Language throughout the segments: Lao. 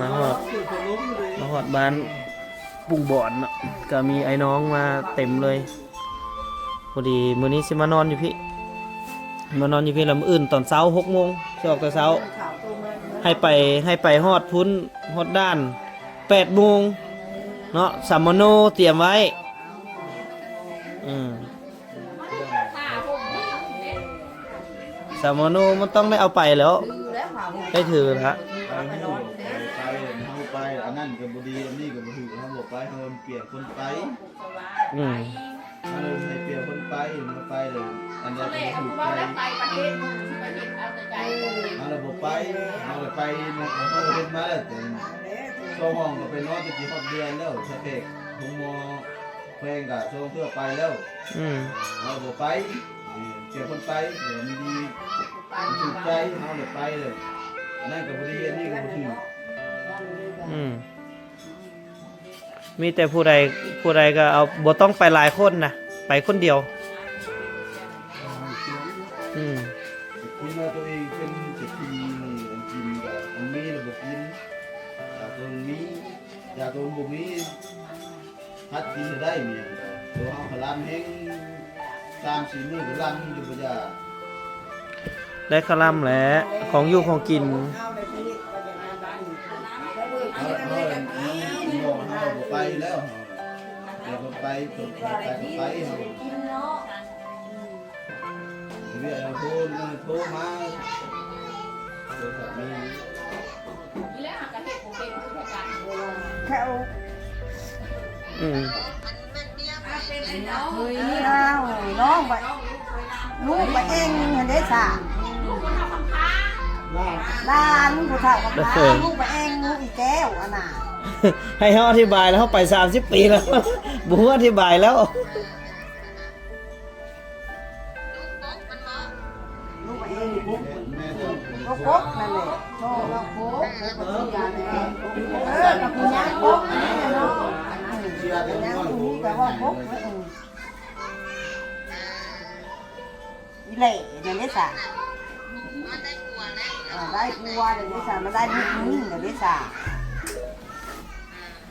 ມາຮອດ ມາຮອດບ້ານປຸ່ງບອນເນາະ ກະມີອ້າຍນ້ອງມາເຕັມເລີຍ. ພໍດີມື້ນີ້ຊິມານອນຢູ່ພີ້ ມານອນຢູ່ພີ້ ແລ້ວມື້ອື່ນຕອນເຊົ້າຫົກໂມງ ຊິອອກແຕ່ເຊົ້າ ໃຫ້ໄປ ໃຫ້ໄປຮອດພຸ້ນ ຮອດດ່ານແປດໂມງເນາະ. ສຳມະໂນຕຽມໄວ້ ອືມ ສຳມະໂນມັນຕ້ອງໄດ້ເອົາໄປແລ້ວ ໄດ້ຖືລະ ໄປຮູ້ ໄປ ໄປ ເຮົາໄປ ອັນນັ້ນກໍບໍ່ດີ ອັນນີ້ກໍບໍ່ຖືກ ເຮົາບໍ່ໄປ ເຮົາເປັນຄົນໄປ ອືມ ເຮົາເລີຍໃຫ້ເປັນຄົນໄປ ເຮົາໄປເລີຍ ອັນໃດກໍບໍ່ຖືກໄປ ເຮົາລະບໍ່ໄປ ເຮົາລະໄປ ເຮົາເຮັດມາແລ້ວ ແຕ່ສອງຫ້ອງກໍໄປນອນ ແຕ່ຊິຮອດເດືອນແລ້ວ ສະເຕັກ ໂຮງໝໍ ແຂວງກະຊ່ວງເທື່ອໄປແລ້ວ ອືມ ເຮົາບໍ່ໄປ ເອີ ເປັນຄົນໄປ ເອີ ມັນດີ ມັນຖືກໃຈ ເຮົາເລີຍໄປເລີຍ ອັນນັ້ນກໍບໍ່ດີ ອັນນີ້ກໍບໍ່ຖືກ ອືມ ມີແຕ່ຜູ້ໃດ ຜູ້ໃດກໍເອົາ ບໍ່ຕ້ອງໄປຫຼາຍຄົນນະ ໄປຄົນດຽວ ອືມ ຈະຄິດວ່າຕົວເອງເປັນເສດຖີ ອັນກິນກໍ ອັນມີແລ້ວບໍ່ກິນ ຢາຕົວມີ ຢາຕົວບໍ່ມີ ຫັດກິນໃຫ້ໄດ້ ມີຫຍັງກໍ ໂຕເຮົາຂະລຳແຮງ ສາມສີ່ມື້ກໍລຳຢູ່ບໍ່ຢາກ ໄດ້ຄະລຳແຫຼະ ຂອງຢູ່ຂອງກິນ ເຮົາໄດ້ໄປເຮັດກໍຢ່າງນັ້ນບາດນີ້ ເຮົາ ເຮົາ ເຮົາບໍ່ໄປແລ້ວ ເຮົາ ເຮົາບໍ່ໄປ ເພິ່ນໄປກໍໄປ ເຮົາ ກິນເນາະ ອືມ ເວຍໂທ ໂທມາ ໂທສັບມີ ແລ້ວຫາກະເຮັດບໍ່ເປັນຄືກັນ ແຄ່ ອືມ ເຮີ້ຍ ອ້າວ ນ້ອງໄປ ລູກໄປເອັງຫັ້ນເດ້ຊະ ຫຼານ ຫຼານຜູ້ເຖົ້າກັບຫຼານ ເອີ ລູກໄປເອັງ ລູກອີແກ້ວອັນນ່າ ໃຫ້ເຮົາອະທິບາຍແລ້ວ ເຮົາໄປສາມສິບປີແລ້ວ ບໍ່ຮູ້ອະທິບາຍແລ້ວ. ລູກເອງ ແມ່ນ ກໍກົກນັ້ນແຫຼະ ກໍວ່າກົກ ກົກກໍເສຍແຫຼະ ເອີ ກໍຜູ້ຍ່າງກົກນັ້ນແຫຼະເນາະ ອືມ ຜູ້ຍ່າງຜູ້ນີ້ກໍວ່າກົກ ເອີ ອີແຫຼະນັ້ນເດ້ຊະ ມັນໄດ້ຜົວແລ້ວ ເອີ ໄດ້ຜົວແລ້ວເດ້ຊະ ມັນໄດ້ລູກໜຶ່ງແລ້ວເດ້ຊະ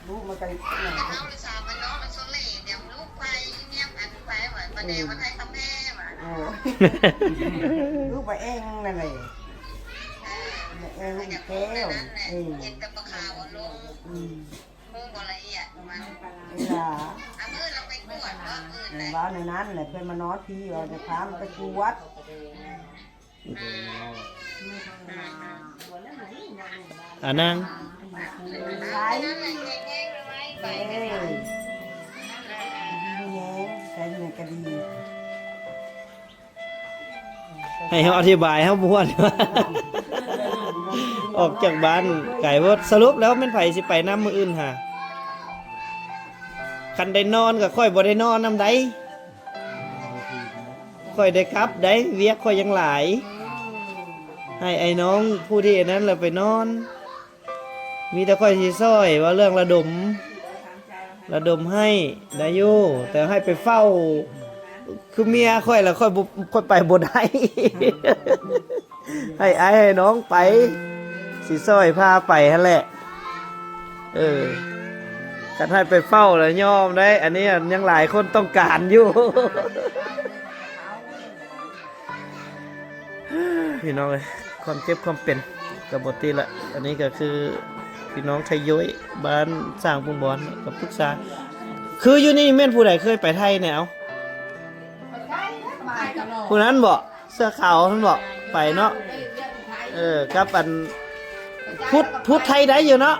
ອືມ ລູກມັນກໍ ເຮົາໄປສາມວັນເນາະ ມັນຊົນເຫຼດຽວລູກໄປ ເມຍໄປ ໄປວ່າ ອືມ ປະແດວວ່າໄທຄຳແພວ່າ ໂອ້ ລູກໄປເອງນັ້ນແຫຼະ ເອີ ເອີ ລູກແກ້ວ ເອີ ເຫັນແຕ່ປາຂາວລົງ ອືມ ຮູ້ບໍ່ລະອຽດຂອງມັນ ເວລາ ອາ ມື້ລາວໄປກວດເນາະ ມື້ ເອີ ນະ ເວົ້າແນວນັ້ນແຫຼະ ເພິ່ນມານອນພີ້ ເວົ້າຈະພາມັນໄປກວດ ອືມ ອານາງ ໃສ ເອີ ດີແຮງ ໃສແມ່ນກະດີ ໃຫ້ເຮົາອະທິບາຍ ເຮົາບໍ່ຮູ້ ອອກຈາກບ້ານໄກໂພດ ສະຫຼຸບແລ້ວແມ່ນໃຜຊິໄປນຳມື້ອື່ນຫາ ຄັນໄດ້ນອນກໍຂ້ອຍບໍ່ໄດ້ນອນນຳໃດ ຂ້ອຍໄດ້ກັບໃດ ວຽກຂ້ອຍຍັງຫຼາຍ ໃຫ້ອ້າຍນ້ອງຜູ້ທີ່ອັນນັ້ນລະໄປນອນ ມີແຕ່ຂ້ອຍຊິຊ່ອຍເວົ້າເລື່ອງລະດົມ ລະດົມໃຫ້ໄດ້ຢູ່ ແຕ່ໃຫ້ໄປເຝົ້າ ຄືເມຍຂ້ອຍລະ ຂ້ອຍບໍ່ ຂ້ອຍໄປບໍ່ໄດ້ ໃຫ້ອ້າຍໃຫ້ນ້ອງໄປ ຊິຊ່ອຍພາໄປຫັ້ນແຫຼະ ເອີ ຄັນໃຫ້ໄປເຝົ້າລະຍອມໄດ໋ ອັນນີ້ຍັງຫຼາຍຄົນຕ້ອງການຢູ່ ພີ່ນ້ອງເອີຍ ຄວາມເຈັບຄວາມເປັນກໍບໍ່ຕິລະ ອັນນີ້ກໍຄືພີ່ນ້ອງໄທໂຢຍ ບ້ານສ້າງປຸງບອນ ກໍປຶກສາ ຄືຢູ່ນີ້ແມ່ນຜູ້ໃດເຄີຍໄປໄທແດ່ ເອົາ ຜູ້ນັ້ນບໍ? ເສື້ອຂາວຫັ້ນບໍ? ໄປເນາະ ເອີ ກັບອັນ ພຸດ ພຸດໄທໄດ້ຢູ່ເນາະ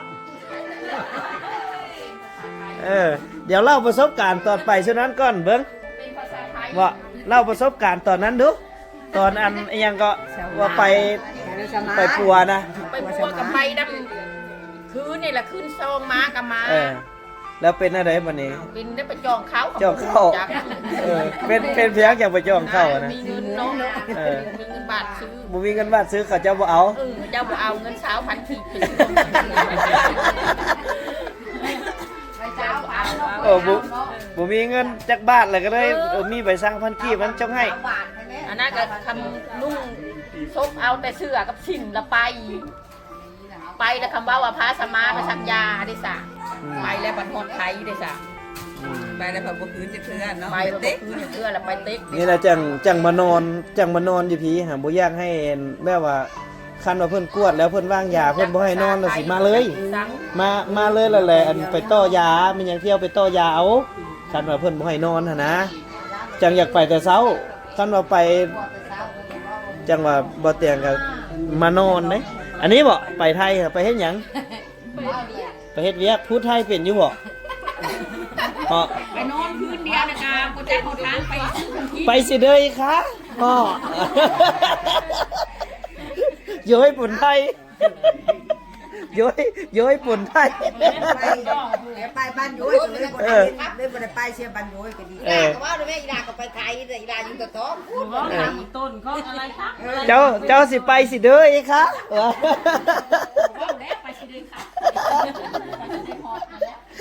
ເອີ ດຽວເລົ່າປະສົບການຕອນໄປຊຸດນັ້ນກ່ອນເບິ່ງ ເວົ້າ ເລົ່າປະສົບການຕອນນັ້ນດູ ຕອນອັນ ອີ່ຫຍັງເກາະ ວ່າໄປ ໄປປົວນະ ໄປປົວກັບໄປດຳ ຄືນນີ້ລະ ຄືນສອງມາກໍມາ ເອີ ແລ້ວເປັນແນວໃດບັດນີ້? ເປັນໄດ້ໄປຈອງເຂົ້າ ຈອງເຂົ້າ ເອີ ເປັນ ເປັນພຽງຈັ່ງໄປຈອງເຂົ້ານະ ມີເງິນເນາະ ເອີ ມີເງິນບາດຊື້ ບໍ່ມີເງິນບາດຊື້ ເຂົາເຈົ້າບໍ່ເອົາ ເອີ ເຂົາເຈົ້າບໍ່ເອົາ ເງິນຊາວພັນກີບ ເອີ ບໍ່ ບໍ່ມີເງິນຈັກບາດ ແລ້ວກໍເລີຍ ເອີ ເອີ ມີໃບຊາວພັນກີບ ມັນຈົ່ງໃຫ້ ອັນນັ້ນກໍຄຳນຸ່ງສົບເອົາແຕ່ເສື້ອກັບສິ້ນລະໄປ. ໄປແລ້ວຄຳເວົ້າວ່າພາສະມາໄປສັກຢາເດ້ສະ ອືມ ໄປແລ້ວບັດຮອດໄທເດ້ສະ ອືມ ໄປແລ້ວເພິ່ນບໍ່ຄືນຈັກເທື່ອເນາະ ໄປບໍ່ຄືນຈັກເທື່ອ ແລ້ວໄປເຕັກນີ້ແຫຼະຈັ່ງ ຈັ່ງມານອນ ຈັ່ງມານອນຢູ່ພີ້ຫັ້ນ ບໍ່ຢາກໃຫ້ແບບວ່າ ຄັນວ່າເພິ່ນກວດແລ້ວເພິ່ນວາງຢາ ເພິ່ນບໍ່ໃຫ້ນອນ ລະຊິມາເລີຍ ມາ ມາເລີຍ ລະແຫຼະ ອັນໄປຕໍ່ຢາ ແມ່ນຫຍັງ ທ່ຽວໄປຕໍ່ຢາເອົາ ຄັນວ່າເພິ່ນບໍ່ໃຫ້ນອນຫັ້ນນະ ຈັ່ງຢາກໄປແຕ່ເຊົ້າ ຄັນວ່າໄປ ຈັ່ງວ່າບໍ່ຕຽງກໍມານອນເດ້ ອັນນີ້ບໍ ໄປໄທ ໄປເຮັດຫຍັງ? ໄປເຮັດວຽກ ພູດໄທເປັນຢູ່ບໍ? ເພາະ ໄປນອນຄືນດຽວ ແລ້ວກໍບໍ່ຈັກເອົາທາງໄປຊື້ຂອງກິນ ໄປຊິເດີອີກຄະ ເພາະ ໂຢຍ ປຸນໄທ ໂຢຍ ໂຢຍ ປຸນໄທ ໄປ ໄປບ້ານໂຢຍ ກໍເລີຍບໍ່ໄດ້ ເອີ ເລີຍບໍ່ໄດ້ໄປ ເສຍບ້ານໂຢຍກໍດີ ເອີ ກໍວ່າແມ່ອີຫຼາກໍໄປໄທ ອີຫຼາຢູ່ຕະທ້ອງ ເອີ ຕົ້ນຂອງອາໄລຄັບ ເຈົ້າ ເຈົ້າຊິໄປຊິເດີອີກຄະ ວ່າ ເວົ້າແລ້ວໄປຊິເດີ ໄ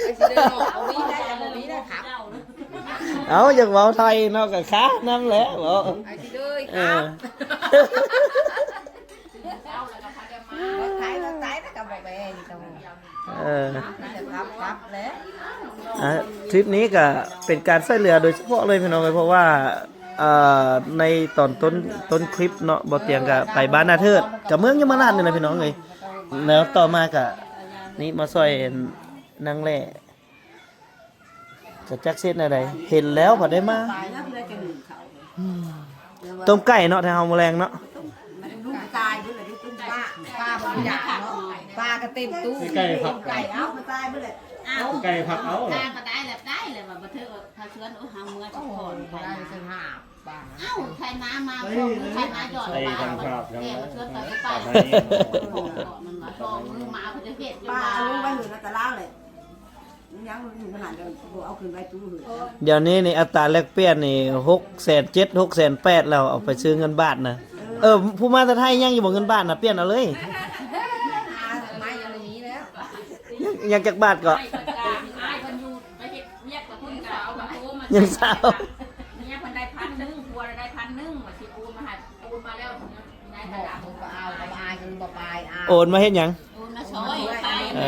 ປຊິເດີເນາະ ບໍ່ມີໄດ້ ບໍ່ມີໄດ້ຄັບ ເອົ້າ ຢາກເວົ້າໄທເນາະ ກໍຄະນຳແຫຼະເວົ້າ ໄປຊິເດີ ເອີ ຄັບ ເວົ້າໄທ ເວົ້າໄທແລ້ວກໍບໍ່ແມ່ນ ເອີ ຄັບ ຄັບແຫຼະ ອ່າ ທຣິບນີ້ກໍເປັນການຊ່ວຍເຫຼືອໂດຍສະເພາະເລີຍພີ່ນ້ອງເອີຍ ເພາະວ່າ ເອີ ໃນຕອນຕົ້ນ ຕົ້ນຄລິບເນາະ ບໍ່ຕຽງກໍໄປບ້ານນາເທີດ ກໍເມືອງຍະມະລາດນີ້ແຫຼະພີ່ນ້ອງເອີຍ ແລ້ວຕໍ່ມາກໍນີ້ມາຊ່ອຍນາງແຫຼະ ກໍຈັກເຮັດແນວໃດ ເຫັນແລ້ວພັດໄດ້ມາ ອືມ ຕົ້ມໄກ່ເນາະ ແຖວເຮົາມື້ແລງເນາະ ມັນລຸງຕາຍເບິດແລ້ວເດ້ ຕົ້ມປາ ປາບໍ່ຢາກເນາະ ປາກໍເຕັມຕູ້ ໄກ່ພັກ ໄກ່ເອົາ ຕາຍເບິດແລ້ວ ອ້າວ ໄກ່ພັກເອົາ ຕາກໍໄດ້ແລ້ວ ໄດ້ແລ້ວວ່າບໍ່ເທີວ່າພາເຊືອນ ໂອ້ ເຮົາເມືອຈະຜ່ອນໄປນະ ເອົາ ໄຖນາມາ ໄຖນາຢອດ ໄປທາງພາບ ແກ່ມາເຊືອນໄປ ໄປ ໄປ ມັນວ່າສອງມື້ມາເພິ່ນຈະເຮັດຢູ່ ປາ ວ່າ ລົງໄປຫືອນຕະລາງເລີຍ ຍັງຢູ່ຂະໜາດນັ້ນ ບໍ່ເອົາຂຶ້ນໄວ້ຕູ້ເຮືອນ ດຽວນີ້ນີ້ອັດຕາແລກປ່ຽນນີ້ ຫົກແສນເຈັດ ຫົກແສນແປດແລ້ວ ເອົາໄປຊື້ເງິນບາດນະ ເອີ ເອີ ຜູ້ມາແຕ່ໄທຍັງຢູ່ບໍ່ ເງິນບາດນະ ປ່ຽນເອົາເລີຍ ຫາໄມ້ອັນນີ້ແລ້ວ ຍັງ ຍັງຈັກບາດເກາະ ໄມ້ກາງ ອ້າຍເພິ່ນຢູ່ໄປເຮັດວຽກກັບເພິ່ນກະເອົາໂທມາ ຍັງຊາວ ເມຍເພິ່ນໄດ້ພັນໜຶ່ງ ຜົວລະໄດ້ພັນໜຶ່ງ ວ່າຊິໂອນມາໃຫ້ ໂອນມາແລ້ວ ໂອນມາເຮັດຫຍັງ? ໂອນມາຊ່ອຍ ເອີ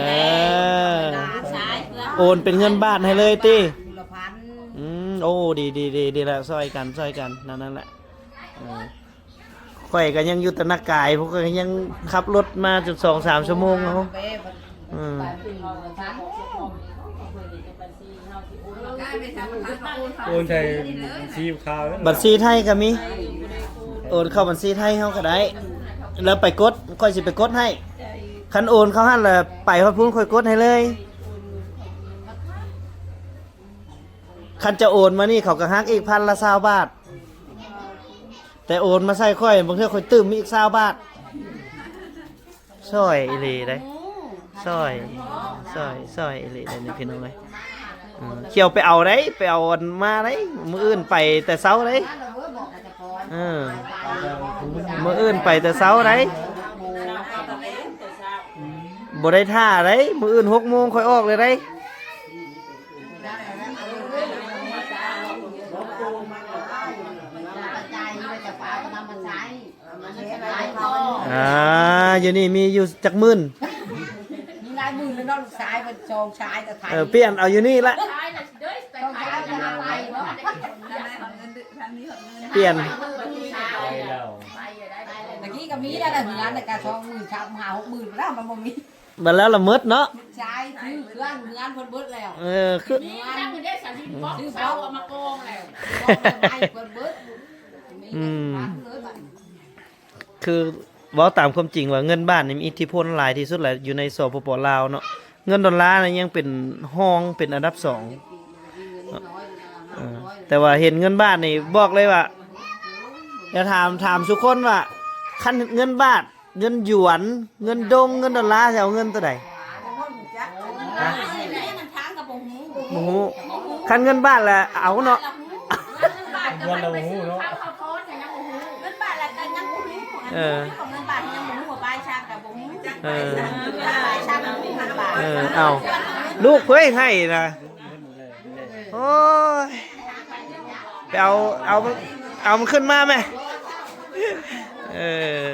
ໂອນເປັນເງິນບາດໃຫ້ເລີຍຕິ? ອືມ ໂອ້ ດີ ດີ ດີ ດີລະ ຊ່ອຍກັນ ຊ່ອຍກັນ ແນວນັ້ນແຫຼະ ເອີ ຂ້ອຍກໍຍັງຢູ່ຕະນະກາຍ ພວກຂ້ອຍກໍຍັງຂັບລົດມາຈົນສອງສາມຊົ່ວໂມງເນາະ ອືມ ໂອນໃສ່ບັນຊີຂາວເດີ ບັນຊີໄທກໍມີ ໂອນເຂົ້າບັນຊີໄທເຮົາກໍໄດ້ ແລ້ວໄປກົດ ຂ້ອຍຊິໄປກົດໃຫ້ ຄັນໂອນເຂົ້າຫັ້ນລະ ໄປຮອດພຸ້ນຂ້ອຍກົດໃຫ້ເລີຍ ຄັນຈະໂອນມານີ້ ເຂົາກໍຫັກອີກພັນລະຊາວບາດ ແຕ່ໂອນມາໃສ່ຂ້ອຍ ບາງເທື່ອຂ້ອຍຕື່ມອີກຊາວບາດ ຊ່ອຍອີ່ຫຼີເດ້ ຊ່ອຍ ຊ່ອຍ ຊ່ອຍອີ່ຫຼີເດ້ນີ້ພີ່ນ້ອງເອີຍ ເອີ ຂ້ອຍໄປເອົາໄດ໋ ໄປເອົາອັນມາໄດ໋ ມື້ອື່ນໄປແຕ່ເຊົ້າໄດ໋ ເອີ ມື້ອື່ນໄປແຕ່ເຊົ້າໄດ໋ ບໍ່ໄດ້ຖ້າໄດ໋ ມື້ອື່ນຫົກໂມງຂ້ອຍອອກເລີຍໄດ໋. ອ່າ ຢູ່ນີ້ມີຢູ່ຈັກໝື່ນ? ມີຫຼາຍໝື່ນແລ້ວເນາະ ລູກຊາຍເພິ່ນສອງຊາຍກໍໄທ ເອີ ປ່ຽນເອົາຢູ່ນີ້ລະ ສອງຊາຍກໍໄທເນາະ ປ່ຽນ ຕະກີ້ກໍມີແລ້ວນະ ເຮືອນນະກະສອງໝື່ນ ສາມ ຫ້າ ຫົກໝື່ນພຸ້ນແລ້ວ ມັນບໍ່ມີ ບັດແລ້ວລະໝົດເນາະ ຊາຍຊື້ເຄື່ອງເຮືອນເພິ່ນເບິດແລ້ວ ເອີ ຄື ຊື້ບລັອກ ເອົາມາກອງແລ້ວ ບລັອກໄມ້ເພິ່ນເບິດ ອືມ ຄືເວົ້າຕາມຄວາມຈິງວ່າເງິນບາດນີ້ມີອິດທິພົນຫຼາຍທີ່ສຸດແຫຼະ ຢູ່ໃນ ສປປ ລາວເນາະ ເງິນໂດລານີ້ຍັງເປັນຮອງ ເປັນອັນດັບສອງ ເອີ ແຕ່ວ່າເຫັນເງິນບາດນີ້ບອກເລີຍວ່າ ຢ່າຖາມ ຖາມສູ່ຄົນວ່າ ຄັນເງິນບາດ ເງິນຢວນ ເງິນດົງ ເງິນໂດລາ ຊິເອົາເງິນໂຕໃດ? ບໍ່ຮູ້ ຄັນເງິນບາດລະເອົາເນາະ ເງິນລະບໍ່ຮູ້ເນາະ ເອີ ເອີ ເອົາ ລູກເພິ່ນໃຫ້ນະ ໂອ້ຍ ໄປເອົາ ເອົາ ເອົາມັນຂຶ້ນມາແມ ເອີ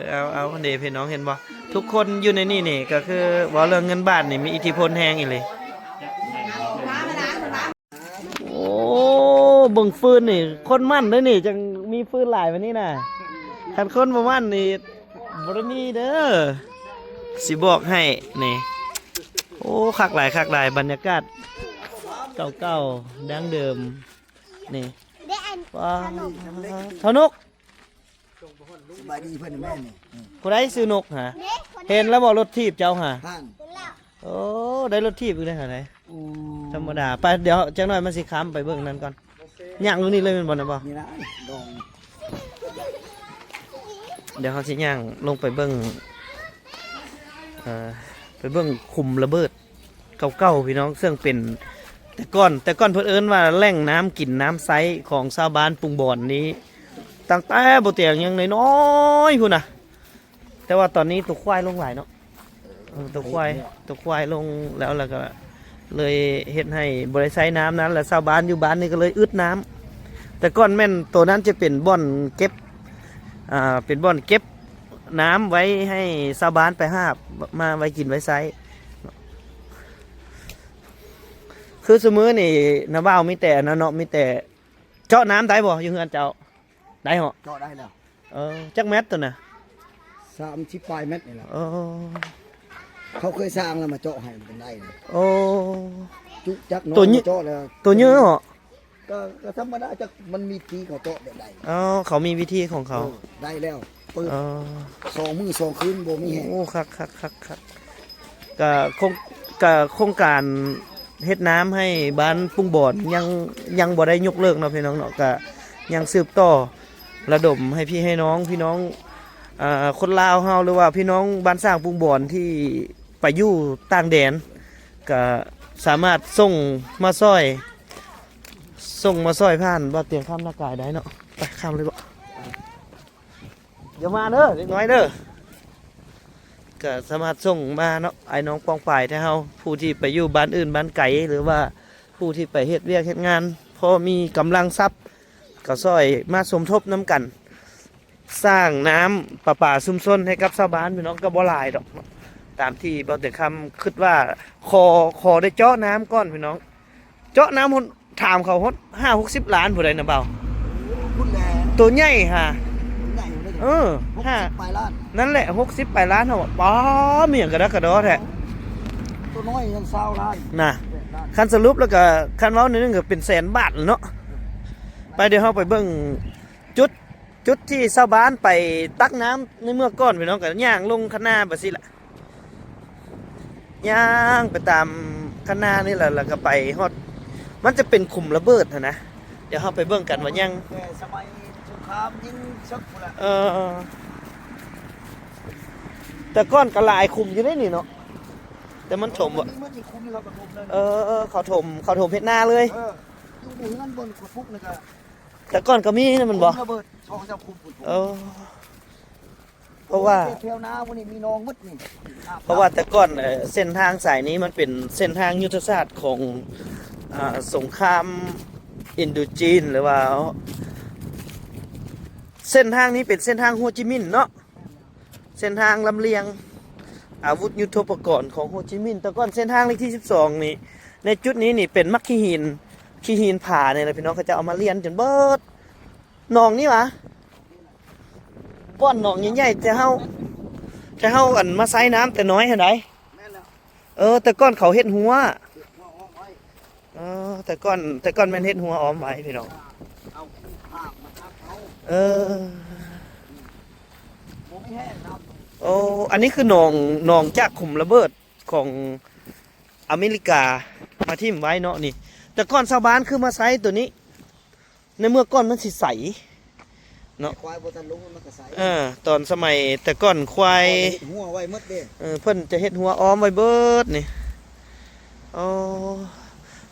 ເອົາ ເອົາ ເດ້ ພີ່ນ້ອງເຫັນບໍ່? ທຸກຄົນຢູ່ໃນນີ້ນີ້ກໍຄືເວົ້າເລື່ອງເງິນບາດນີ້ມີອິດທິພົນແຮງອີ່ຫຼີ. ໂອ້ ເບິ່ງຟືນນີ້ ຄົນໝັ້ນເດ້ນີ້ ຈັ່ງມີຟືນຫຼາຍປານນີ້ນະ. ຄັນຄົນບໍ່ໝັ້ນນີ້ບໍ່ໄດ້ມີເດີ ຊິບອກໃຫ້ນີ້. ໂອ້ ຄັກຫຼາຍ ຄັກຫຼາຍ ບັນຍາກາດເກົ່າໆ ດັ້ງເດີມນີ້. ວ້າວ ເຖົ້ານົກ ສະບາຍດີເພິ່ນແມ່ນີ້. ຜູ້ໃດຊື່ນົກຫາ? ເຫັນແລ້ວບໍ່ລົດຖີບເຈົ້າຫາ? ໂອ້ ໄດ້ລົດຖີບອີກແລ້ວຫາໄດ໋. ໂອ້ ທຳມະດາ. ໄປ ດຽວຈັກໜ້ອຍມັນຊິຂ້າມໄປເບິ່ງນັ້ນກ່ອນ. ຍ່າງລົງນີ້ເລີຍແມ່ນບໍ່ນະ? ບໍ່ ນີ້ນະ ດອງ. ດຽວເຮົາຊິຍ່າງລົງໄປເບິ່ງ ເອີ ໄປເບິ່ງຂຸມລະເບີດ ເກົ່າໆ ພີ່ນ້ອງ ເຊິ່ງເປັນແຕ່ກ່ອນ ແຕ່ກ່ອນເພິ່ນເອີ້ນວ່າແຫຼ່ງນ້ຳກິນນ້ຳໃຊ້ຂອງຊາວບ້ານປຸງບອນນີ້ ຕັ້ງແຕ່ບໍ່ແຕງຍັງນ້ອຍໆ ພຸ້ນນະ. ແຕ່ວ່າຕອນນີ້ຕົວຄວາຍລົງຫຼາຍເນາະ. ເອີ ຕົວຄວາຍ ຕົວຄວາຍລົງແລ້ວ ແລ້ວກໍເລີຍເຮັດໃຫ້ບໍ່ໄດ້ໃຊ້ນ້ຳນັ້ນ ແລ້ວຊາວບ້ານຢູ່ບ້ານນີ້ກໍເລີຍອຶດນ້ຳ. ແຕ່ກ່ອນແມ່ນໂຕນັ້ນຈະເປັນບ່ອນເກັບ ອ່າ ເປັນບ່ອນເກັບ ນ້ຳໄວ້ໃຫ້ຊາວບ້ານໄປຫາບມາໄວ້ກິນໄວ້ໃຊ້. ຄືຊຸມື້ນີ້ນ້າບ່າວມີແຕ່ອັນນັ້ນເນາະ ມີແຕ່ເຈາະນ້ຳໄດ້ບໍ່ ຢູ່ເຮືອນເຈົ້າ? ໄດ້ເນາະ ເຈາະໄດ້ແລ້ວ. ເອີ ຈັກແມັດໂຕນະ? ສາມສິບປາຍແມັດນີ້ແຫຼະ. ເອີ ເຂົາເຄີຍສ້າງແລ້ວມາເຈາະໃຫ້ມັນເປັນໄດ້. ໂອ້ ຈຸຈັກນ້ອຍ ໂຕເຍ- ມາເຈາະແລ້ວ ໂຕເຍເນາະ. ກໍ ກໍທຳມະດາ ຈັກມັນມີທີ່ເຂົາເຈາະແບບໃດ. ອໍ ເຂົາມີວິທີຂອງເຂົາ. ເອີ ໄດ້ແລ້ວ ເປີດ ອໍ ສອງມື້ສອງຄືນບໍ່ມີແຮງ. ໂອ້ ຄັກໆໆໆ. ກະໂຄງ ກະໂຄງການເຮັດນ້ຳໃຫ້ບ້ານປຸ່ງບອນຍັງ ຍັງບໍ່ໄດ້ຍົກເລີກເນາະພີ່ນ້ອງເນາະ. ກະຍັງສືບຕໍ່ລະດົມໃຫ້ພີ່ໃຫ້ນ້ອງ ພີ່ນ້ອງ ອ່າ ຄົນລາວເຮົາ ຫຼືວ່າພີ່ນ້ອງບ້ານສ້າງປຸ່ງບອນທີ່ໄປຢູ່ຕ່າງແດນ ກະສາມາດສົ່ງມາຊ່ອຍ ສົ່ງມາຊ່ອຍຜ່ານບ່າວຕຽງຄຳນາກາຍໄດ້ເນາະ. ໄປ ຂ້າມເລີຍບໍ? ຢ່າມາເດີ ເດັກນ້ອຍເດີ. ກະສາມາດສົ່ງມາເນາະ ອ້າຍນ້ອງປ້ອງປາຍແທ້ເຮົາ ຜູ້ທີ່ໄປຢູ່ບ້ານອື່ນບ້ານໄກ ຫຼືວ່າຜູ້ທີ່ໄປເຮັດວຽກເຮັດງານ ພໍມີກຳລັງຊັບ ກໍຊ່ອຍມາສົມທົບນຳກັນ ສ້າງນ້ຳປະປາຊຸມຊົນໃຫ້ກັບຊາວບ້ານພີ່ນ້ອງ. ກໍບໍ່ຫຼາຍດອກເນາະ ຕາມທີ່ບ່າວຕຽງຄຳຄິດວ່າ ຂໍ ຂໍໄດ້ເຈາະນ້ຳກ່ອນພີ່ນ້ອງ ເຈາະນ້ຳ ຖາມເຂົາຮອດຫ້າຫົກສິບລ້ານພຸ້ນໃດ໋ນະບ່າວ. ໂອ້ ພຸ້ນແຫຼະ ໂຕໃຫຍ່ຫາ ໂຕໃຫຍ່ເລີຍ. ເອີ ຫົກສິບປາຍລ້ານ ນັ້ນແຫຼະ ຫົກສິບປາຍລ້ານ. ເຮົາວ່າ ປ້າ ມີຫຍັງກະດັກກະດໍແທ້ ໂຕນ້ອຍຍັງຊາວລ້ານນະ. ຄັນສະຫຼຸບແລ້ວກະ ຄັນເວົ້າໜ້ອຍໜຶ່ງກະເປັນແສນບາດເນາະ. ໄປ ດຽວເຮົາໄປເບິ່ງຈຸດ ຈຸດທີ່ຊາວບ້ານໄປຕັກນ້ຳໃນເມື່ອກ່ອນ ພີ່ນ້ອງ ກະຍ່າງລົງຄັນນາໄປຊີ້ລະ. ຍ່າງໄປຕາມຄັນນານີ້ແຫຼະ ແລ້ວກໍໄປຮອດ ມັນຈະເປັນຂຸມລະເບີດຫັ້ນນະ. ດຽວເຮົາໄປເບິ່ງກັນວ່າຍັງ ແຕ່ສະໄໝສົງຄາມຍິງເສິກພຸ້ນລະ. ເອີ ແຕ່ກ່ອນກໍຫຼາຍຂຸມຢູ່ເດ້ນີ້ເນາະ ແຕ່ມັນຖົມບໍ່. ມີໝົດນີ້ ຂຸມນີ້ເຂົາກໍຖົມເລີຍ. ເອີ ເຂົາຖົມ ເຂົາຖົມເຮັດນາເລີຍ. ເອີ ຢູ່ໃນເຮືອນບ່ອນຂຸດປຸກນີ້ກໍ ແຕ່ກ່ອນກໍມີນະແມ່ນບໍ່? ຂຸມລະເບີດ ສອງສາມຂຸມພຸ້ນ. ເອີ ເພາະວ່າ ແຖວນາພວກນີ້ມີໜອງໝົດນີ້. ເພາະວ່າແຕ່ກ່ອນ ເອີ ເສັ້ນທາງສາຍນີ້ມັນເປັນເສັ້ນທາງຍຸດທະສາດຂອງ ອ່າ ສົງຄາມອິນໂດຈີນ ຫຼືວ່າ ເສັ້ນທາງນີ້ເປັນເສັ້ນທາງໂຮຈິມິນເນາະ ເສັ້ນທາງລຳລຽງອາວຸດຍຸດໂທປະກອນຂອງໂຮຈິມິນ. ແຕ່ກ່ອນເສັ້ນທາງເລກທີສິບສອງນີ້ ໃນຈຸດນີ້ນີ້ເປັນໝາກຂີ້ຫີນ ຂີ້ຫີນຜານີ້ແຫຼະ ພີ່ນ້ອງ ເຂົາເຈົ້າເອົາມາລຽນຈົນເບິດ. ໜອງນີ້ຫວາ? ບ່ອນໜອງໃຫຍ່ໆ ແຕ່ເຮົາ ແຕ່ເຮົາ ອັນ ມາໃຊ້ນ້ຳແຕ່ນ້ອຍຫັ້ນໃດ໋. ແມ່ນແລ້ວ. ເອີ ແຕ່ກ່ອນເຂົາເຮັດຮົ້ວ. ເຮັດຮົ້ວອ້ອມໄວ້. ເອີ ແຕ່ກ່ອນ ແຕ່ກ່ອນແມ່ນເຮັດຮົ້ວອ້ອມໄວ້ ພີ່ນ້ອງ. ເອົາຫາກມາຕັກເອົາ. ເອີ ບໍ່ມີແຫ້ງນ້ຳ. ໂອ້ ອັນນີ້ຄືໜອງ ໜອງຈາກຂຸມລະເບີດຂອງອາເມລິກາມາຖິ້ມໄວ້ເນາະນີ້. ແຕ່ກ່ອນຊາວບ້ານຄືມາໃຊ້ໂຕນີ້ ໃນເມື່ອກ່ອນມັນຊິໃສເນາະ ຄວາຍບໍ່ທັນລົງມັນກໍໃສ. ເອີ ຕອນສະໄໝແຕ່ກ່ອນຄວາຍ ເຮັດຮົ້ວໄວ້ໝົດເດ້. ເອີ ເພິ່ນຈະເຮັດຮົ້ວອ້ອມໄວ້ເບິດນີ້. ອໍ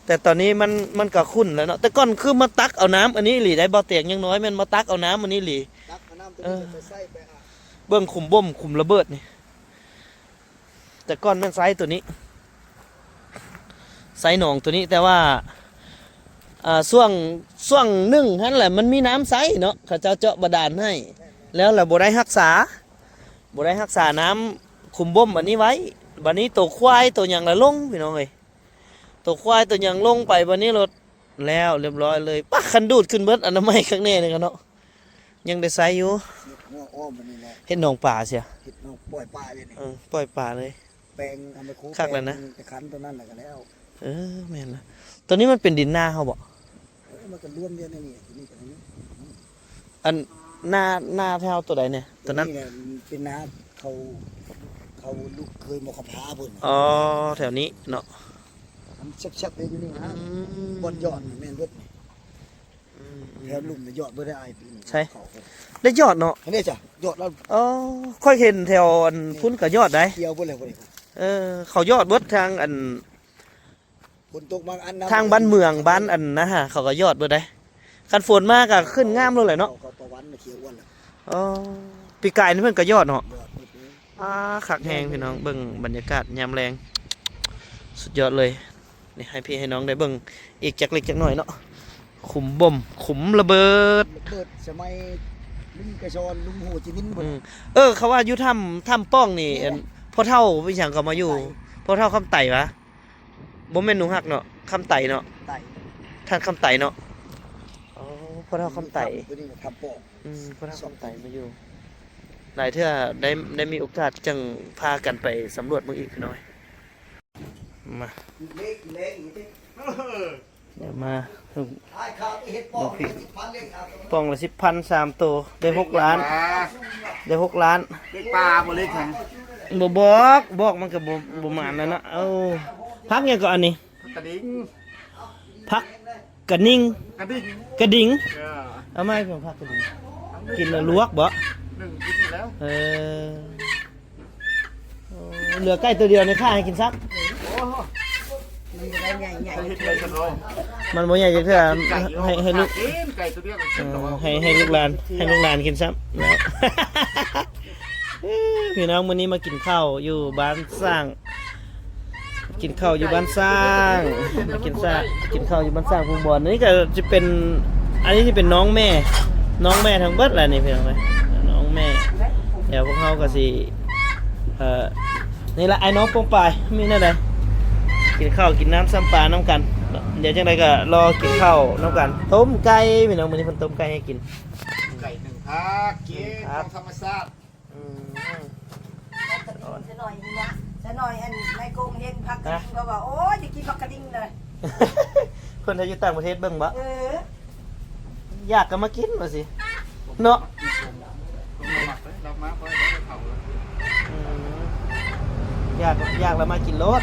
ແຕ່ຕອນນີ້ມັນ ມັນກໍຂຸ້ນແລ້ວເນາະ. ແຕ່ກ່ອນຄືມາຕັກເອົານ້ຳອັນນີ້ອີ່ຫຼີໄດ໋ ບໍ່ແຕງ ຢ່າງໜ້ອຍແມ່ນມາຕັກເອົານ້ຳອັນນີ້ອີ່ຫຼີ. ຕັກເອົານ້ຳຕົວນີ້ ເອີ ໄປໃຊ້ໄປອາບ. ເບິ່ງຂຸມບົ່ມ ຂຸມລະເບີດນີ້. ແຕ່ກ່ອນແມ່ນໃຊ້ໂຕນີ້ ໃຊ້ໜອງໂຕນີ້ ແຕ່ວ່າ ອ່າ ຊ່ວງ ຊ່ວງໜຶ່ງຫັ້ນແຫຼະ ມັນມີນ້ຳໃຊ້ເນາະ ເຂົາເຈົ້າເຈາະບາດານໃຫ້ ແລ້ວລະບໍ່ໄດ້ຮັກສາ ບໍ່ໄດ້ຮັກສານ້ຳ ຂຸມບົ່ມອັນນີ້ໄວ້. ບາດນີ້ໂຕຄວາຍໂຕຫຍັງລະລົງ ພີ່ນ້ອງເອີຍ. ໂຕຄວາຍໂຕຫຍັງລົງໄປ ບາດນີ້ໂລດແລ້ວລຽບຮ້ອຍເລີຍ. ປາ ຄັນດູດຂຶ້ນເບິດ ອະນາໄມຄັກແນ່ເລີຍເນາະ. ຍັງໄດ້ໃຊ້ຢູ່. ເຮັດຮົ້ວອ້ອມອັນນີ້ແຫຼະ ເຮັດໜອງປາເສຍ. ເຮັດໜອງ ປ່ອຍປາເລີຍນີ້. ເອີ ປ່ອຍປາເລີຍ. ແປງ ເອົາໄມໂຄ ຄັກແລ້ວນະ ແປງຕະຄັນຕົວນັ້ນແລ້ວກໍແລ້ວ. ເອີ ແມ່ນລະ. ຕົວນີ້ມັນເປັນດິນນາເຮົາບໍ? ເອີ ມັນກໍລວມຢູ່ໃນນີ້ ຕົວນີ້ກໍໃນນີ້. ອັນນາ ນາແຖວຕົວໃດແນ່? ຕົວນັ້ນ ຕົວນີ້ແຫຼະ ເປັນນາເຂົາ ເຂົາລູກເຂີຍໝໍຂະພາພຸ້ນ. ອໍ ແຖວນີ້ເນາະ. ມັນແຊບໆເດ້ຢູ່ນີ້ນະ. ອືມ ບ່ອນຍອດນີ້ແມ່ນເບິດນີ້. ອືມໆ ແຖວລຸ່ມນີ້ຍອດເບິດ ອ້າຍປີນີ້. ໃຊ່ ເຂົາໄດ້ຍອດເນາະ. ອັນນີ້ຈ້ະ ຍອດລະ. ອໍ ຂ້ອຍເຫັນແຖວອັນພຸ້ນກໍຍອດໄດ໋. ຂຽວເບິດແລ້ວພຸ້ນ. ເອີ ເຂົາຍອດເບິດທາງອັນ ຝົນຕົກມາອັນ ທາງບ້ານເມືອງ ບ້ານອັນນະຫາ ເຂົາກໍຍອດເບິດໄດ໋. ຄັນຝົນມາກໍຂຶ້ນງາມໂລດແຫຼະເນາະ. ເຂົາກໍປະຫວັນຂຽວອ້ວນລະ. ອໍ ປີກາຍນີ້ເພິ່ນກໍຍອດເນາະ. ຍອດເບິດເລີຍ. ອ່າ ຄັກແຮງພີ່ນ້ອງ ເບິ່ງບັນຍາກາດຍາມແລງ ສຸດຍອດເລີຍ. ນີ້ໃຫ້ພີ່ໃຫ້ນ້ອງໄດ້ເບິ່ງອີກຈັກເລັກຈັກໜ້ອຍເນາະ. ຂຸມບົ່ມ ຂຸມລະເບີດ ລະເບີດສະໄໝລຸງໄກສອນ ລຸງໂຮຈິມິນພຸ້ນ. ອືມ ເອີ ເຂົາວ່າຢູ່ຖ້ຳ ຖ້ຳປ່ອງນີ້ ແມ່ນ ອັນ ພໍ່ເຖົ້າອີຫຍັງກໍມາຢູ່ ໃສ່ ພໍ່ເຖົ້າຄຳໄຕຫວາ? ບໍ່ແມ່ນໜູຮັກເນາະ ຄຳໄຕເນາະ ໄຕ ທ່ານຄຳໄຕເນາະ. ອໍ ພໍ່ເຖົ້າຄຳໄຕ ຢູ່ຖ້ຳ ຕົວນີ້ນະ ຖ້ຳປ່ອງ. ອືມ ພໍ່ເຖົ້າຄຳໄຕມາຢູ່ຫຼາຍເທື່ອ ໄດ້ ໄດ້ມີໂອກາດຈັ່ງພາກັນໄປສຳຫຼວດເບິ່ງອີກໜ້ອຍ. ມາ ເລກ ເລກ ດຽວມາ ອ້າຍ ຂ້າວເຮັດປ່ອງລະສິບພັນ ເລກ ອ່ະ ປ່ອງລະສິບພັນ ສາມໂຕ ໄດ້ຫົກລ້ານ ເລກປາ ໄດ້ຫົກລ້ານ. ເລກປາບໍ່ ເລກຫຍັງ? ບໍ່ບອກ ບອກມັນກໍບໍ່ ບໍ່ໝານແລ້ວເນາະ. ເອົາ ຜັກຫຍັງກໍອັນນີ້? ຜັກກະດິງ ຜັກກະນິງ ກະດິງ ກະດິງ. ເອີ ເອົາມາໃຫ້ເພິ່ນ ຜັກກະດິງ ກິນແລ້ວລວກບໍ? ໜຶ້ງກິນຢູ່ແລ້ວ. ເອີ ໂອ້ ເຫຼືອໄກ່ຕົວດຽວນີ້ຂ້າໃຫ້ກິນຊ້ຳ. ໂອ້ ມັນບໍ່ໄດ້ໃຫຍ່ໆ ມັນບໍ່ໃຫຍ່ຈັກເທື່ອ. ໃຫ້ ໃຫ້ລູກ ກິນໄກ່ຕົວດຽວກໍກິນ ເອີ ໃຫ້ ໃຫ້ລູກຫຼານ ໃຫ້ລູກຫຼານກິນຊ້ຳແລ້ວ. ພີ່ນ້ອງ ມື້ນີ້ມາກິນເຂົ້າຢູ່ບ້ານຊ້າງ ກິນເຂົ້າຢູ່ບ້ານຊ້າງ ມາກິນຊ້າງ ກິນເຂົ້າຢູ່ບ້ານຊ້າງພູບອນ. ອັນນີ້ກໍຈະເປັນ ອັນນີ້ຈະເປັນນ້ອງແມ່ ນ້ອງແມ່ທັງເບິດແຫຼະນີ້ ພີ່ນ້ອງເອີຍ ນ້ອງແມ່. ດຽວພວກເຮົາກໍຊິ ເອີ ນີ້ລະ ອ້າຍນ້ອງປ້ອງປາຍ ມີແນວໃດ ກິນເຂົ້າກິນນ້ຳຊ້ຳປານຳກັນ. ດຽວຈັ່ງໃດກໍລໍກິນເຂົ້ານຳກັນ. ຕົ້ມໄກ່ ພີ່ນ້ອງ ມື້ນີ້ເພິ່ນຕົ້ມໄກ່ໃຫ້ກິນ. ໄກ່ໜຶ້ງຜັກ ກິນຂອງທຳມະຊາດ. ອືມ ສະໜ້ອຍນີ້ນະ ສະໜ້ອຍ ອັນນາຍກົງເຫັນຜັກກະດິງ ເຂົາວ່າ ໂອ້ຍ ຈະກິນຜັກກະດິງເລີຍ. ເພິ່ນໄດ້ຢູ່ຕ່າງປະເທດເບິ່ງບໍ່? ເອີ ຢາກກໍມາກິນວ່າຊິເນາະ. ອືມ ຢາກ ຢາກແລ້ວມາກິນໂລດ.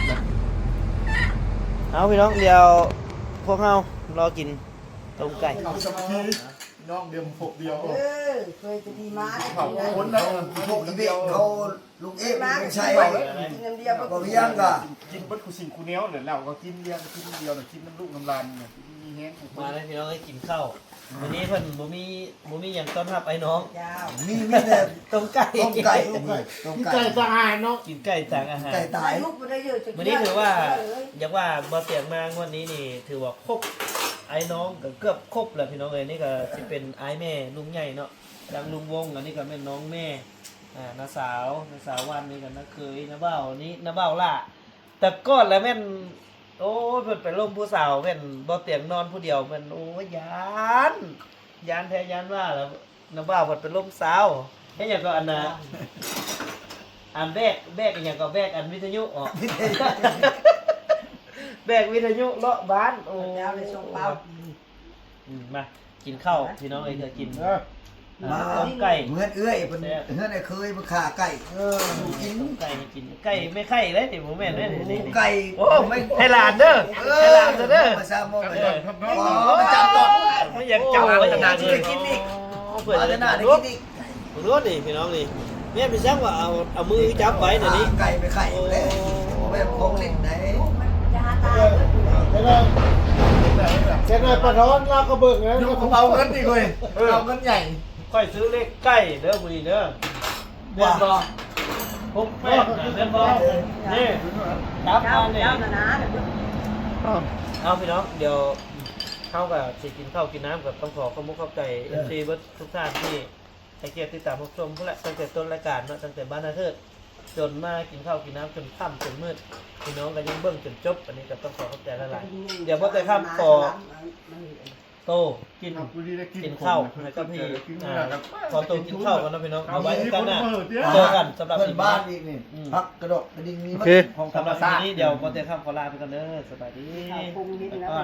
ເອົາ ພີ່ນ້ອງ ດຽວພວກເຮົາລໍກິນຕົ້ມໄກ່. ເຂົ້າສາມັກຄີ ພີ່ນ້ອງດຽວພົບດຽວ. ເອີ ເຄີຍຈະດີມາ ເຂົ້າຄົນລະ ພວກອີເບກເຂົາ ລຸງເອກ ລຸງໄຊ ກິນອັນດຽວ ບໍ່ມີຫຍັງກະກິນເບິດຄູ່ສິ່ງຄູ່ແນວແຫຼະ. ເຫຼົ້າກໍກິນ ເບຍກໍກິນອັນດຽວ ກິນນຳລູກນຳຫຼານ ກິນມີແຮງ. ມາເດີພີ່ນ້ອງເອີຍ ກິນເຂົ້າ. ມື້ນີ້ເພິ່ນບໍ່ມີ ບໍ່ມີຫຍັງຕ້ອນຮັບອ້າຍນ້ອງ. ມີ ມີແຕ່ຕົ້ມໄກ່ ຕົ້ມໄກ່ ຕົ້ມໄກ່ ຕົ້ມໄກ່ຕ່າງຫາກເນາະ ກິນໄກ່ຕ່າງອາຫານ ໄກ່ຕາຍ. ມື້ນີ້ຖືວ່າ ຢາກວ່າບໍ່ຕຽງມາງວດນີ້ນີ້ ຖືວ່າຄົບ ອ້າຍນ້ອງກໍເກືອບຄົບແລ້ວ ພີ່ນ້ອງເອີຍ. ນີ້ກໍຊິເປັນອ້າຍແມ່ລຸງໃຫຍ່ເນາະ ທາງລຸງວົງ. ອັນນີ້ກໍແມ່ນນ້ອງແມ່ ອ່າ ນ້າສາວ ນ້າສາວວັນ ນີ້ກໍນ້າເຂີຍ ນ້າບ່າວ ນີ້ນ້າບ່າວຫຼ້າ. ແຕ່ກ່ອນລະແມ່ນ ໂອ້ຍ ເພິ່ນໄປລົມຜູ້ສາວ ແມ່ນບໍ່ຕຽງນອນຜູ້ດຽວ ແມ່ນ ໂອ້ຍ ຢ້ານ ຢ້ານແທ້ຢ້ານວ່າ. ແລ້ວນ້າບ່າວເພິ່ນໄປລົມສາວ ເຮັດຫຍັງກໍອັນນ່າ ອັນແບກ ແບກອີຫຍັງກໍແບກອັນວິທະຍຸ ເອາະ ແບກວິທະຍຸເລາະບ້ານ. ໂອ້ຍ ອືມ ມາກິນເຂົ້າ ພີ່ນ້ອງເອີຍ ເອີ ກິນ ເອີ ມາ ຕົ້ມໄກ່ ເຮືອນເອື້ອຍເພິ່ນ ແຊບ ເຮືອນອ້າຍເຄີຍເພິ່ນຂ້າໄກ່ ເອີ ກິນ ຕົ້ມໄກ່ໃຫ້ກິນ ໄກ່ແມ່ໄຂ່ເດ້ນີ້ ບໍ່ແມ່ນເດ້ນີ້ ໄກ່ ໂອ້ ໃຫ້ຫຼານເດີ ເອີ ໃຫ້ຫຼານເດີ ມາຊາມອງ ເອີ ມັນຈັບຕອນ ມັນຢາກຈັບ ໂອ້ຍ ມັນຢາກກິນອີກ ເພິ່ນ ມາເດີນາໄດ້ກິນອີກ. ເບິ່ງໂລດນີ້ພີ່ນ້ອງນີ້ ແມ່ນໄປຊັກວ່າເອົາ ເອົາມືຈັບໄວ້ນະນີ້ ໄກ່ໄປໄຂ່ ໂອ້ ແບບຂອງຫຼິ້ນໄດ໋ ມັນຈະຫາຕາຍເບິດ. ເອີ ຈັກໜ້ອຍ ຈັກໜ້ອຍປາທອນລາວກໍເບິ່ງແລ້ວ ເອົາເງິນນີ້ເວີຍ ເອີ ເອົາເງິນໃຫຍ່. ຂ້ອຍຊື້ເລກໄກ່ເດີມື້ນີ້ເດີ ແມ່ນບໍ່? ຫົກແປດນະ ແມ່ນບໍ່? ນີ້ ຈັບມານີ້ ເຈົ້ານະນະ ເອົາ ພີ່ນ້ອງ ດຽວເຮົາກໍຊິກິນເຂົ້າກິນນ້ຳ ກໍຕ້ອງຂໍຂອບອົກຂອບໃຈ ເອີ ເອັຟຊີ ເບິດທຸກທ່ານທີ່ ໃຫ້ກຽດຕິດຕາມຮັບຊົມພຸ້ນແຫຼະ ຕັ້ງແຕ່ຕົ້ນລາຍການເນາະ ຕັ້ງແຕ່ບ້ານນາເທີດ ຈົນມາກິນເຂົ້າກິນນ້ຳຈົນຄ່ຳຈົນມືດ ພີ່ນ້ອງກໍຍັງເບິ່ງຈົນຈົບ. ອັນນີ້ກໍຕ້ອງຂໍຂອບໃຈຫຼາຍໆ. ດຽວບໍ່ແຕ່ຄ່ຳຂໍໂຕກິນ ກິນເຂົ້າໃຫ້ກັບພີ່ ອ່າ ຂໍໂຕກິນເຂົ້າກ່ອນເນາະພີ່ນ້ອງ. ເອົາໄວ້ໂອກາດໜ້າເຈີກັນ. ສຳລັບອີພີນີ້ ຜັກກະດອກກະດິ່ງມີໝົດ ຂອງທຳມະຊາດ. ດຽວບໍ່ແຕ່ຄ່ຳຂໍລາໄປກ່ອນເດີ. ສະບາຍດີ ກິນເຂົ້າປຸງເຮັດແລ້ວ.